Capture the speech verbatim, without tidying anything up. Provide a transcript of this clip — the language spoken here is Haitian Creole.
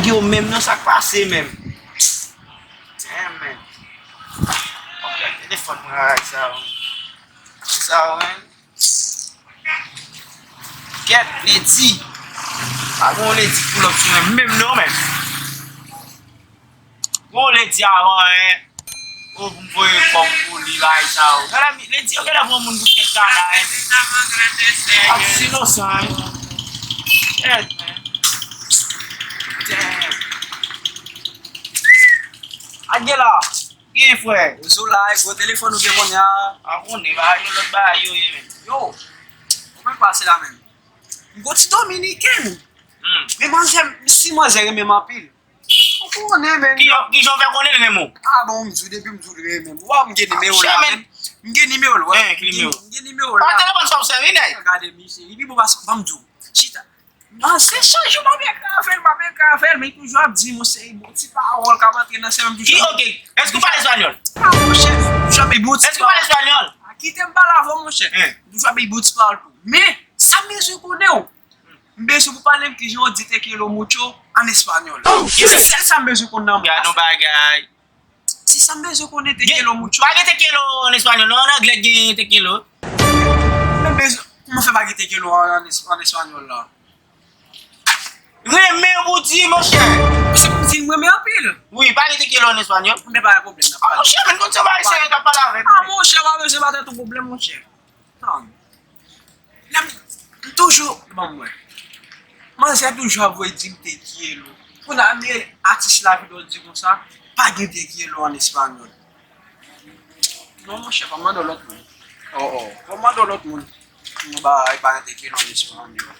Yo menm non, sa k pase menm? Damn, man. Ok, telefòn mwen ray sa yo. Sa yo, man. Kèt, ledi. Pa gen yon ledi pull up sou mwen menm non, man. Bon, ledi avan, hein. O, pou m voye kòb pou li, bagay sa yo. Gade, ledi, yo genlè pran moun pou kèk kana, hein. Ap inosan, hein. Kèt, man. Damn. Ak gen la. Gen frè. Zola, e gwo telefòn ou gen kounye a. A konnen, bagay yo, lòt bagay yo ye, men. Yo, ou konn pase la menm. M gwo ti dominiken. Hmm. Men manzè, si manzè renmen m anpil. Ou konnen, men. Ki jan, ki jan w fè konnen l renmen w? A bon, m di w, depi m di w l renmen m. Wa, m gen nimewo l la, men. M gen nimewo l, wè. Hein, ki nimewo? M gen nimewo l la. Pa telefòn sa w sèvi, nèg. Gade, misye, li pi bon pase, ban m di w. Chita. Manzè chanje, m ap ekri avè l, m ap ekri avè l, men toujou ap di m yon seri bon ti pawòl k ap antre nan sèl m toujou. Ki, ok, èske w pale espanyòl? A, monchè, toujou ap bay bon ti pawòl. Èske w pale espanyòl? A, kite m pale avè w, monchè. Hein. Toujou ap bay bon ti pawòl tou. Men, sa m bezwen konnen w. M bezwen pou pale m kijan w di te quiero mucho an espanyòl. Se sèl sa m bezwen konn nan mond la. Gad yon bagay. Se sa m bezwen konnen, te quiero mucho. Pa gen te quiero an espanyòl, non, an anglè gen te quiero. Men bezwen, kòman fè pa gen te quiero an, an, an espanyòl la? Renmen pou di, monchè. Se pou di m renmen anpil. Wi, pa gen te quiero an espanyòl. Men pa gen pwoblèm nan. A, monchè, men konn se bagay serye k ap pale avèk ou. A, monchè, pa bezwen ba tèt ou pwoblèm, monchè. Tann. Lè m, m toujou, ban m wè. Manzè toujou ap voye di m te quiero. Kounye a, men atis la vin di konsa, pa gen te quiero an espanyòl. Non, monchè, pa mande lòt moun. Oh, oh, pa mande lòt moun. Nou ba, e pa gen te quiero an espanyòl.